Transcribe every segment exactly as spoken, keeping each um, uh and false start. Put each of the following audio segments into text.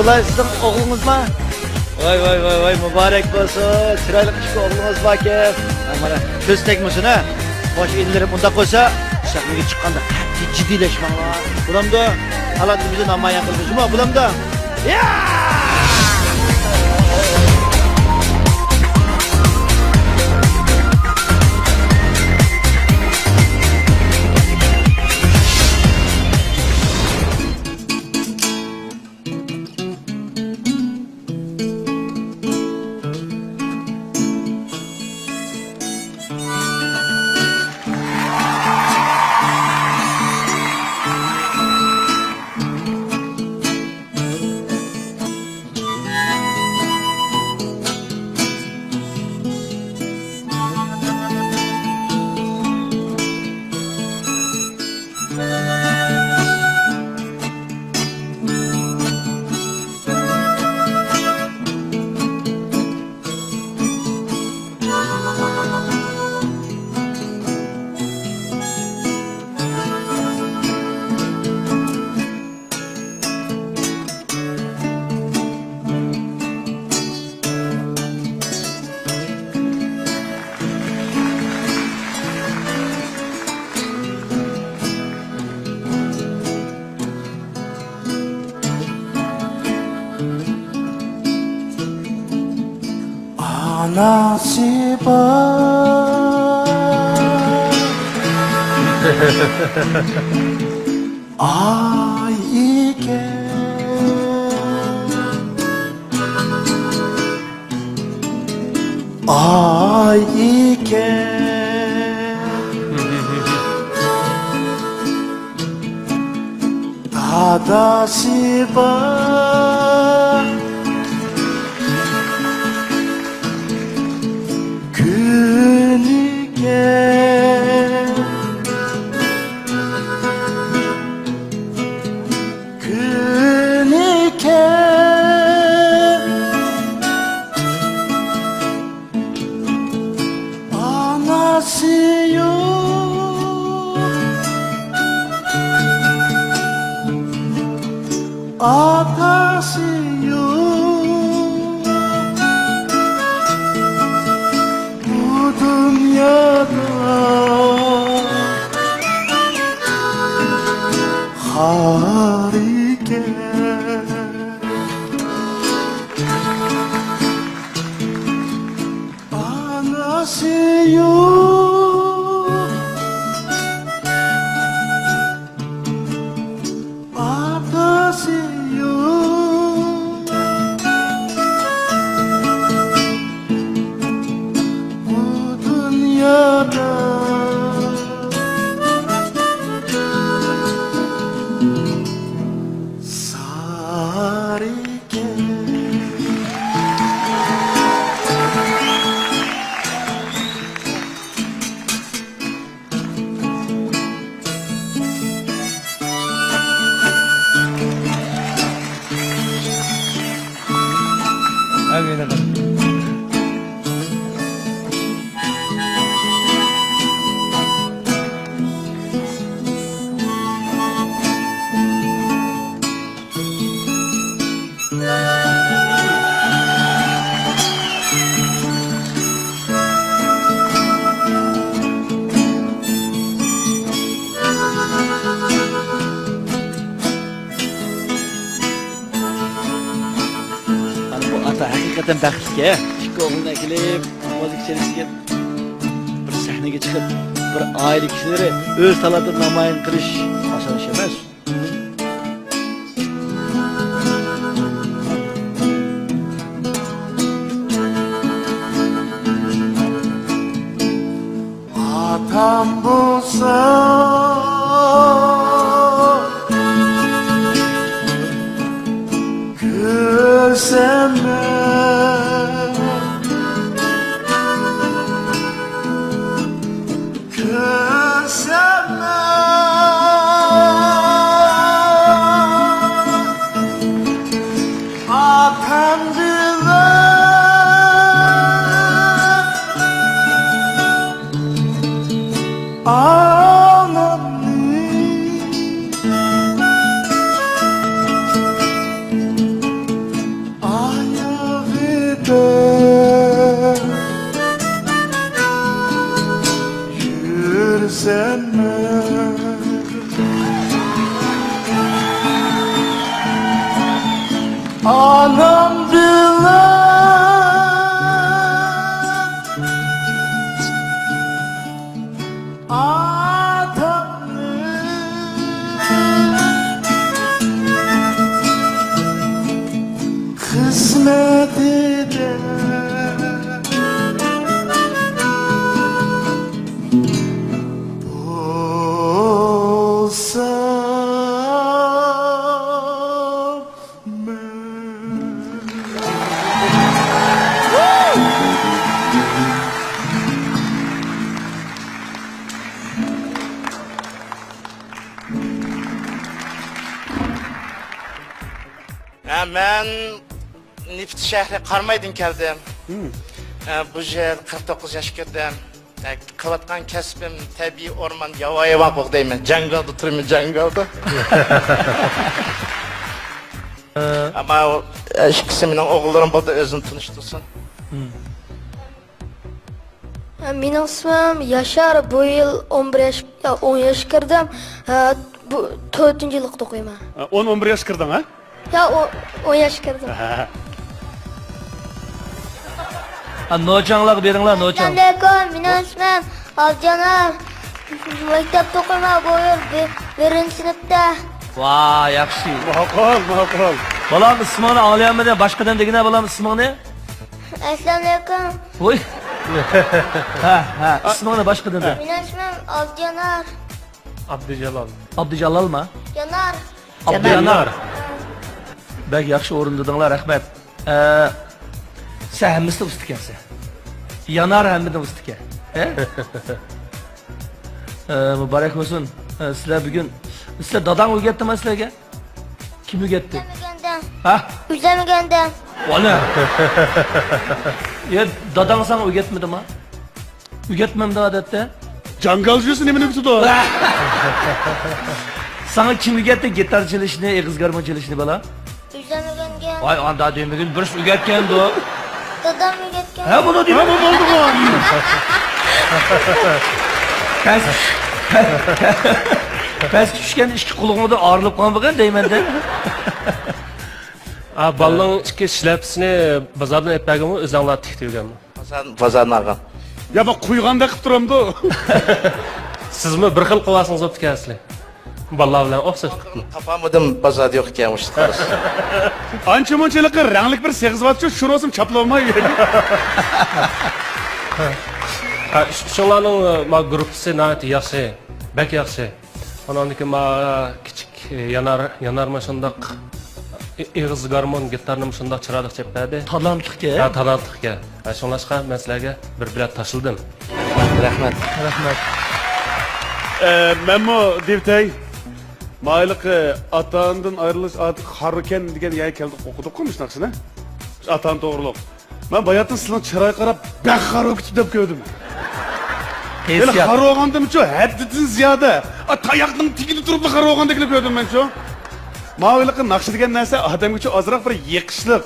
بۇلار سىزنىڭ ئوغلىڭىزما؟ ۋاي، ۋاي، ۋاي، ۋاي، مۇبارەك بولسۇن. چىرايلىق ئىككى ئوغلىڭىز باركەن. ھە، مانا، كۆز تەگمىسۇن، ھە. خوش، ئىنىلىرىم، ئۇنداق بولسا، سەھنىگە چىققاندا قەتئىي جىددىيلەشمەڭلار. بولامدۇ؟ تالانتىمىزنى نامايان قىلىمىزمۇ؟ بولامدۇ؟ يا! ئاناسى بار ئاي ئىكەن. ئاي ئىكەن، داداسى بار كۈن ئىكەن. كۈن ئىكەن، ئاناسى يوق، ئاتاسى يوق بۇ دۇنيادا. خار ئىكەن، ئاناسى يوق، ئاتاسى يوق بۇ دۇنيادا. سارى مانا بۇ ئاتا ھەقىقەتەن بەختلىك ھە. ئىككى ئوغلىنى ئەكېلىپ، مۇزىكا چېلىشىگە بىر سەھنىگە چىقىپ، بىر ئائىلە كىشىلىرى ئۆز تالانتىنى نامايان قىلىش ئاسان ئىش ئەمەس. ئاتام بولسا كۆرسەم مەن، كۆرسەم مەن، ئاتام بىلەن ئانامنى. ئانام بىلەن ئاتامنىڭ خىزمىتىدە بولسام مەن. ھە، مەن نېفىت شەھىرى قارامايدىن كەلدىم. ھە، بۇ يەر قىرىق توققۇز ياش كىردىم. ھە، قىلىۋاتقان كەسپىم تەبىئىي ئورمان، ياۋا ھايۋان قوغدايمەن. جاڭگالدا تۇرىمەن، جاڭگالدا. ئەمما ئۇ، ئىككىسى مېنىڭ ئوغۇللىرىم بولدى، ئۆزىنى تونۇشتۇرسۇن. مېنىڭ ئىسمىم ياشار، بۇ يىل ئون بىر ياش، يا، ئون ياشقا كىردىم. ھە، بۇ تۆتىنچى يىللىقتا ئوقۇيمەن. ئون، ئون بىر ياشقا كىردىڭ، ھە؟ يا، ئو-، ئون ياشقا كىردىم. ھە. ھە، نوچاڭلارغا بېرىڭلار، نوچاڭ. ئەسسالامۇئەلەيكۇم، مېنىڭ ئىسمىم ئالىجانار. مەكتەپتە ئوقۇيمەن، بۇ يىل بىر-، بىرىنچى سىنىپتا. ۋا، ياخشى. ماقۇل، ماقۇل. بالام، ئىسمىڭنى ئاڭلىيالمىدىم. باشقىدىن دېگىنە، بالام، ئىسمىڭنى. ئەسسالامۇئەلەيكۇم. ۋوي. ھە، ھە، ئىسمىڭنى باشقىدىن دە. مېنىڭ ئىسمىم ئابدۇجانار. ئابدۇجالال. ئابدۇجالالمۇ؟ جانار. ئابدۇجانار. بەك ياخشى ئورۇندىدىڭلار، رەھمەت. ئە، سەن ھەممىسىدە ئۇستا ئىكەنسەن. يانار ھەممىدىن ئۇستا ئىكەن. ھە؟ ئە، مۇبارەك بولسۇن. ئە، سىلەر بۈگۈن، سىلەر داداڭ ئۆگەتتىمۇ سىلەرگە؟ كىم ئۆگەتتى؟ ئۆزۈم ئۆگەندىم. ھە؟ ئۆزۈم ئۆگەندىم. ۋانا. يا، داداڭ ساڭا ئۆگەتمىدىما؟ ئۆگەتمەمدۇ ئادەتتە؟ جاڭگال جۈسى نېمىنى ئۆگىتىدۇ؟ ساڭا كىم ئۆگەتتى گىتار چېلىشنى، ئېغىز گارمون چېلىشنى، بالا؟ ئۆزۈم ئۆگەنگەن. ۋاي، ئاندا دېمىگىن، بىرسى ئۆگەتكەندۇ. دادام ئۆگەتكەن. ھە، بۇنى دېمە. ھە، بۇ بولدىغۇ. پەس، پەسكە چۈشكەن ئىككى قۇلىقىڭدىن ئايرىلىپ قالمىغىن دەيمەن-دە. ئا، بالىنىڭ ئىككى شىلەپىسىنى بازاردىن ئېلىپ بەرگەنمۇ، ئۆزۈڭلار تىكتۈرگەنمۇ؟ بازار، بازاردىن ئالغان. يا، بۇ قويغاندەك قىلىپ تۇرامدۇ؟ سىزمۇ بىر خىل قىلىۋالسىڭىز بوپتىكەنسىلەر. بالىلار بىلەن ئوخشاش قىپتۇ. تاپالمىدىم، بازاردا يوق ئىكەن، مۇشۇ قارىسا. ئانچە مۇنچىلىقى رەڭلىك بىر سېغىز بارچۇ، شۇنى بولسىمۇ چاپلىۋالماي. ھە، ئۈچ-، ئۈچۈڭلارنىڭ، ئە، ما گۇرۇپپىسى ناھايىتى ياخشى، بەك ياخشى. ئاناندىن كېيىن ما كىچىك، ئە، يانار، يانارمۇ شۇنداق، ئېغىز گارمون، گىتارنىمۇ شۇنداق چىرايلىق چېلىپ بەردى. تالانتلىقكەن. ھە، تالانتلىقكەن. ھە، شۇڭلاشقا مەن سىلەرگە بىر بېلەت تاشلىدىم. رەھمەت. رەھمەت. ئە، مەنمۇ دېۋىتەي، مايلىقى ئاتا-ئانىدىن ئايرىلىش ئادىتى خارىكەن دېگەن يەرگە كەلدۇق، ئوقۇدۇققۇ مۇشۇ ناخشىنى. ئاتا-ئانا توغرۇلۇق. مەن باياتىن سىلىنىڭ چىرايىغا قاراپ، بەك خار بولۇپ كېتىپتۇ دەپ كۆردۈم. ھېلى ھېسسىيات. خار بولغاندىمچۇ، ھەددىدىن زىيادە. ئا، تاياقنىڭ تېگىدە تۇرۇپلا خار بولغاندەكلا كۆردۈم مەنچۇ. ماۋۇ ھېلىقى ناخشا دېگەن نەرسە ئادەمگىچۇ ئازراق بىر يېقىشلىق.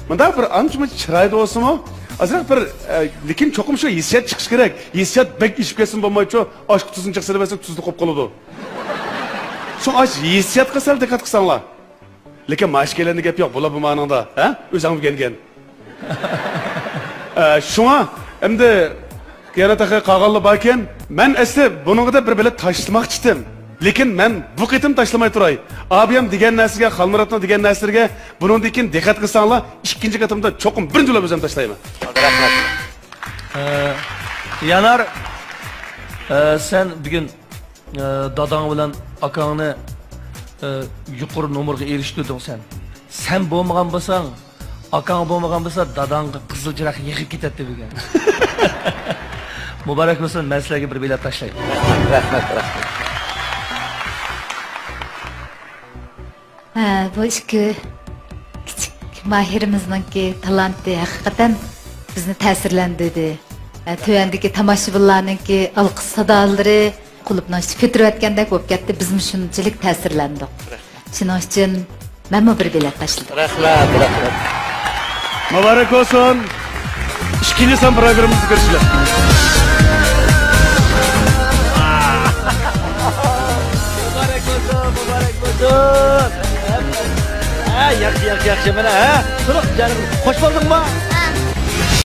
مۇنداق بىر ئانچە-مۇنچە چىرايدا بولسىمۇ، ئازراق بىر، ئە، لېكىن چوقۇم شۇ ھېسسىيات چىقىشى كېرەك. ھېسسىيات بەك ئېشىپ كەتسىمۇ بولمايچۇ، ئاشقا تۇزنى جىق سېلىۋەرسەك تۇزلۇق بولۇپ قالىدۇ. شۇڭا ئاشۇ ھېسسىياتقا سەل دىققەت قىلساڭلار. لېكىن مانا ئىككىيلەندە گەپ يوق، بۇلار بۇ مانىڭدا، ھە؟ ئۆزۈڭ ئۆگەنگەن. ئە، شۇڭا ئەمدى يەنە تېخى قالغانلار باركەن. مەن ئەسلى بۇنىڭغا دەپ بىر بېلەت تاشلىماقچىدىم. لېكىن مەن بۇ قېتىم تاشلىماي تۇراي. ئابىيام دېگەن نەرسىگە، خالمۇراتنىڭ دېگەن نەرسىلىرىگە بۇنىڭدىن كېيىن دىققەت قىلساڭلار، ئىككىنچى قېتىمدا چوقۇم بىرىنچى بولۇپ ئۆزۈم تاشلايمەن. رەھمەت. ئە، يانار، ئە، سەن بۈگۈن ئە، داداڭ بىلەن ئاكاڭنى، ئە، يۇقىرى نومۇرغا ئېرىشتۈردۈڭ سەن. سەن بولمىغان بولساڭ، ئاكاڭ بولمىغان بولسا، داداڭغا قىزىل چىراغ يېقىپ كېتەتتى بۈگۈن. مۇبارەك بولسۇن، مەن سىلەرگە بىر بېلەت تاشلاي. رەھمەت، رەھمەت. ھە، بۇ ئىككى كىچىك ماھىرىمىزنىڭكى تالانتى ھەقىقەتەن بىزنى تەسىرلەندۈردى. ھە، تۆۋەندىكى تاماشىبىنلارنىڭكى ئالقىش سادالىرى قۇلۇپنىڭ ئىچىنى كۆتۈرۈۋەتكەندەك بولۇپ كەتتى. بىزمۇ شۇنچىلىك تەسىرلەندۇق. شۇنىڭ ئۈچۈن مەنمۇ بىر بېلەت تاشلىدىم. رەھمەت، رەھمەت. مۇبارەك بولسۇن. ئىككىنچى سان پروگراممىمىزدا كۆرۈشىلى. مۇبارەك بولسۇن، مۇبارەك بولسۇن. ھە، ياخشى، ياخشى، ياخشى، مانا، ھە. تۇرۇق، جانىم، خوش بولدۇڭمۇ؟